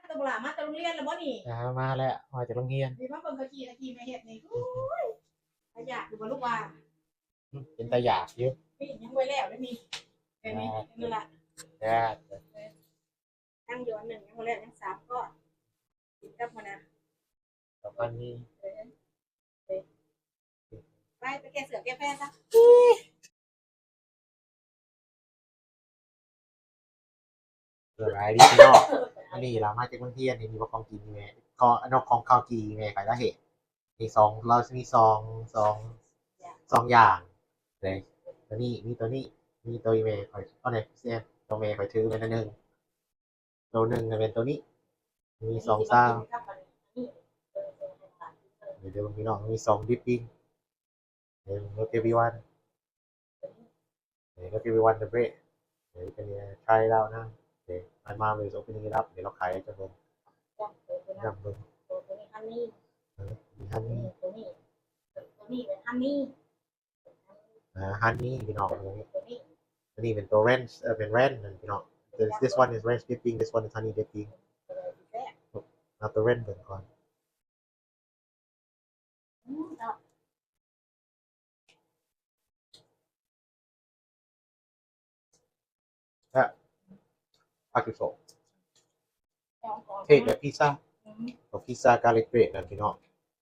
ຕົວບັກຫຼ້າມາແຕ່ໂຮງຮຽນແລ້ວບໍ່ນີ້? ອ່າ ມາແລ້ວ ມາຈາກໂຮງຮຽນ. ນີ້ມາເບິ່ງເຂົ້າຈີ່ ເຂົ້າຈີ່ແມ່ເຮັດນີ້. ໂອ້ຍ ຕາຢາກຢູ່ບໍ່ລູກວ່າ? ອືມ ເປັນຕາຢາກຢູ່. ນີ້ຍັງບໍ່ແລ້ວເດ້ນີ້. ແມ່ນນີ້ ອ່າ ນັ້ນລະ ຈ້າ ຍັງຢູ່ອັນໜຶ່ງ ຍັງບໍ່ແລ້ວ ຍັງສາມກ້ອນ. ກິນກັບໝູ່ນະ ກັບອັນນີ້. ເອີ ເອີ ໄປ ໄປແກ້ເສື້ອແກ້ແພຊະ. ສະບາຍດີພີ່ນ້ອງ. ອັນນີ້ລາວມາຈາກໂຮງຮຽນ. ນີ້ມີບໍ່ຂອງກິນແມ່ ຂອງ ອັນນັ້ນຂອງເຂົ້າຈີ່ແມ່ຂ້ອຍລາວເຮັດ. ມີສອງ ລາວມີສອງ ສອງ ສອງຢ່າງເດ້. ໂຕນີ້ ມີໂຕນີ້ ມີໂຕອີ່ແມ່ຂ້ອຍ ເອົາແດ່ ແຊບ ໂຕແມ່ຂ້ອຍຖືແມ່ນອັນໜຶ່ງ. ໂຕໜຶ່ງກະແມ່ນໂຕນີ້ ມີສອງຊາວ. ເດີ ເດີພີ່ນ້ອງ ມີສອງດິບປິ້ງ. ເດີ look everyone ເດີ look everyone the bread. ເດີ you can try it out now. ເດີ my mom is opening it up. ເດີ ລາວຂາຍໃຫ້ເຈົ້າເບິ່ງ ນຳເບິ່ງ. ໂຕນີ້ honey ເອີ ມີ honey ໂຕນີ້ ໂຕນີ້ແມ່ນ honey ອ່າ honey ພີ່ນ້ອງ. ໂຕນີ້ ອັນນີ້ເປັນໂຕ ranch ເອີ ເປັນ ranch ນັ້ນພີ່ນ້ອງ. This this one is ranch dipping, this one is honey dipping. ເອົາໂຕ ranch ເບິ່ງກ່ອນ. ແຊບ ຜັກກິໂຊ ເທດແບບພິຊຊາ ອືມ ພວກພິຊຊາ garlic bread ນັ້ນພີ່ນ້ອງ.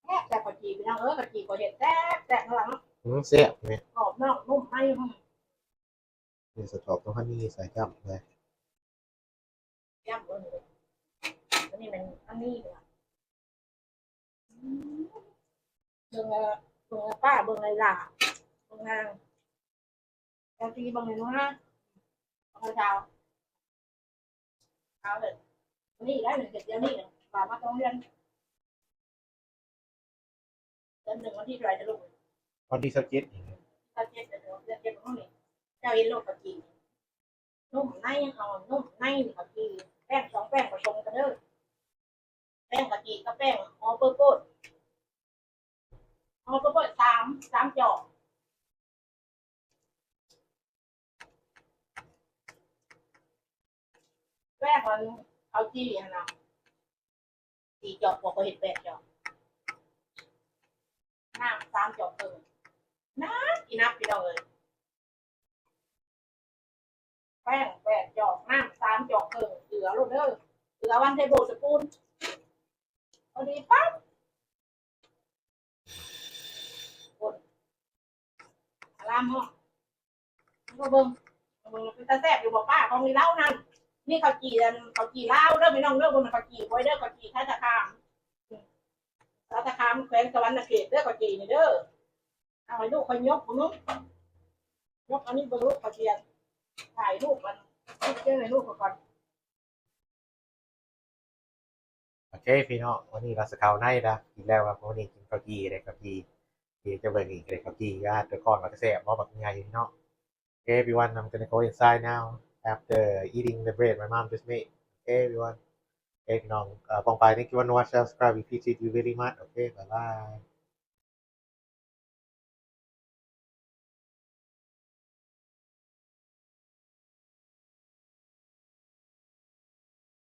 ແຊບ ແຊບ ເຂົ້າຈີ່ພີ່ນ້ອງເອີຍ ເຂົ້າຈີ່ຂ້ອຍເຮັດແຊບ ແຊບເນາະ. ອືມ ແຊບແມ່ ກອບນອກນຸ້ມໃນ. ອືມ ນີ້ສະຕອກຕ້ອງ honey ໃສ່ຈ້ຳເລີຍ. ຢ້ຳເບິ່ງເດ້ ອັນນີ້ແມ່ນອັນນີ້ເດ້. ອືມ ເບິ່ງແລ້ວ ເບິ່ງແລ້ວປ້າ ເບິ່ງແລ້ວຫຼ້າ ເບິ່ງນາງ ເຈົ້າຕີເບິ່ງແລ້ວນະ ເອົາເຈົ້າ ເອົາເດີ ອັນນີ້ໄດ້ ເຮັດດຽວນີ້ ວ່າມາຕ້ອງເລື່ອນ. ເດືອນໜຶ່ງວັນທີເທົ່າໃດລະລູກ? ວັນທີຊາວເຈັດນີ້. ຊາວເຈັດ ເດືອນເຈັດຂອງເຮົານີ້. ເຈົ້າເຫັນໂລດເຂົ້າຈີ່ ນຸ້ມໃນ ເອົານຸ້ມໃນເຂົ້າຈີ່ ແປ້ງສອງແປ້ງປະສົມກັນເດີ ແປ້ງເຂົ້າຈີ່ກັບແປ້ງ all purpose all purpose ສາມ ສາມຈອກ. ແປ້ງອັນເຂົ້າຈີ່ຫັ້ນນະ ສີ່ຈອກ ພວກຂ້ອຍເຮັດແປດຈອກ ນ້ຳສາມຈອກເຄິ່ງ. ໜັກອີ່ໜັກພີ່ນ້ອງເອີຍ ແປ້ງແປດຈອກ ນ້ຳສາມຈອກເຄິ່ງ. ເກືອໂລດເດີ ເກືອ one tablespoon ພໍດີປັບ. ຄົນອາລາມເນາະ ມາເບິ່ງ ມາເບິ່ງເປັນຕາແຊບຢູ່ບໍ່ປ້າ ຂອງອີ່ລາວນັ້ນ. ນີ້ເຂົ້າຈີ່ ອັນເຂົ້າຈີ່ລາວເດີພີ່ນ້ອງເດີ ບໍ່ແມ່ນເຂົ້າຈີ່ບອຍເດີ ເຂົ້າຈີ່ໄທຕາຄາມ ອືມ ໄທຕາຄາມ ແຂວງສະຫວັນນະເຂດເດີ ເຂົ້າຈີ່ນີ້ເດີ. ເອົາໃຫ້ລູກຂ້ອຍຍົກເບິ່ງ ຍົກອັນນີ້ເບິ່ງລູກ ຂ້ອຍຊິຖ່າຍຮູບ ອັນ ເກັບໃຫ້ລູກຂ້ອຍກ່ອນ. ໂອເຄພີ່ນ້ອງ ວັນນີ້ລາວສະເກົາໄນດາ ກິນແລ້ວ ວັນນີ້ກິນເຂົ້າຈີ່ເດ້ ເຂົ້າຈີ່ ທີ່ຈະເບິ່ງອີກເດ້ ເຂົ້າຈີ່ ອາຫານຕົວກ້ອນວ່າຈະແຊບບໍ່ ບັກໃຫຍ່ພີ່ນ້ອງ. Okay everyone, I'm gonna go inside now after eating the bread my mom just made. Okay everyone. ໂອເຄພີ່ນ້ອງ ເອີ ປ້ອງປາຍ thank you very much, subscribe, we appreciate you very much. Okay, bye bye.